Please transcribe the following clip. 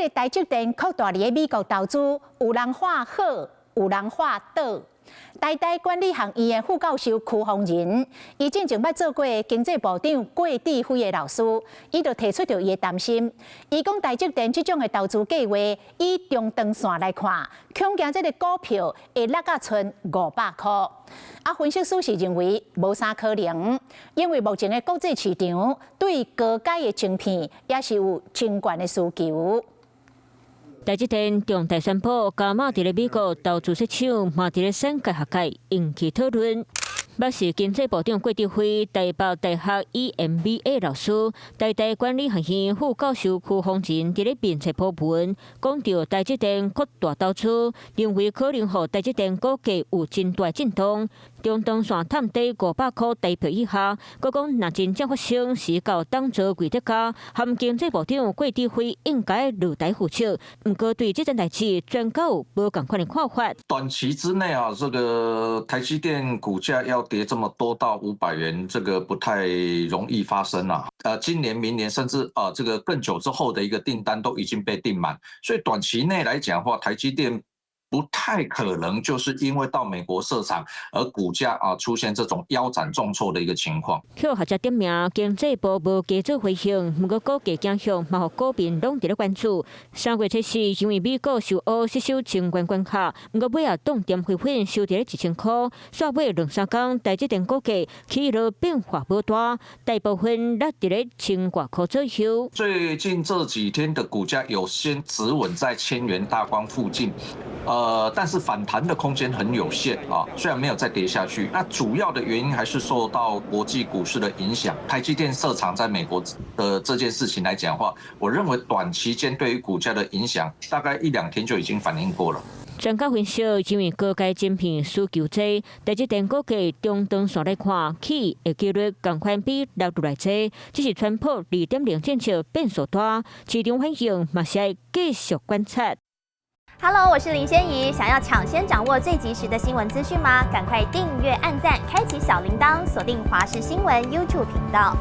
台積電擴大佇美國投資，有人看好，有人看倒。台大管理學院的副教授區宏仁，伊進前捌做過經濟部長郭智輝的老師，伊就提出著伊的擔心。伊講台積電這種的投資計劃，以中長線來看，恐驚這个股票會落甲賰500箍。啊，分析師是認為無啥可能，因為目前的國際市場對高階的晶片也是有真懸的需求。台積電重大宣布加碼佇咧美國投資設廠，嘛佇咧產業學界引起討論。捌是經濟部長郭智輝、台北大學 EMBA 老師、台大管理學院副教授區宏仁佇咧面冊 po 文，講著台積電擴大投資，認為可能予台積電股價有真大震盪，中長線探底500箍台幣以下。閣講若真正發生，時到董座魏哲家和經濟部長郭智輝應該落台負責。毋過對這件代誌，專家有無仝款的看法。短期之內啊，這個台積電股價要跌這麼多到500元，這個不太容易發生啦。今年、明年甚至啊，這個更久之後的一個訂單都已經被訂滿，所以短期內來講的話，台積電不太可能就是因為到美國設廠而股價啊出現這種腰斬重挫的一個情況。予學者點名，經濟部無加做回應，毋過股價走向嘛，予股民攏佇咧關注。3月初四，因為美國受烏吸收清關關卡，毋過尾仔凍點回穩收佇咧1000箍。煞尾兩三工，台積電股價起落變化無大，大部分落佇咧千外箍左右。最近這幾天的股價有先止穩在千元大關附近。但是反彈的空間很有限啊，雖然沒有再跌下去，那主要的原因還是受到國際股市的影響。台積電設廠在美國的這件事情來講的話，我認為短期間對於股價的影響，大概一兩天就已經反應過了。專家分析，因為高階晶片需求濟，台積電股價中長線來看，起的幾率仝款比落來濟。只是川普2.0政策變數大，市場反應嘛是愛繼續觀察。 Hello，我是林仙怡。想要搶先掌握最及時的新聞資訊嗎？趕快訂閱、按讚、開啟小鈴鐺，鎖定華視新聞 YouTube 頻道。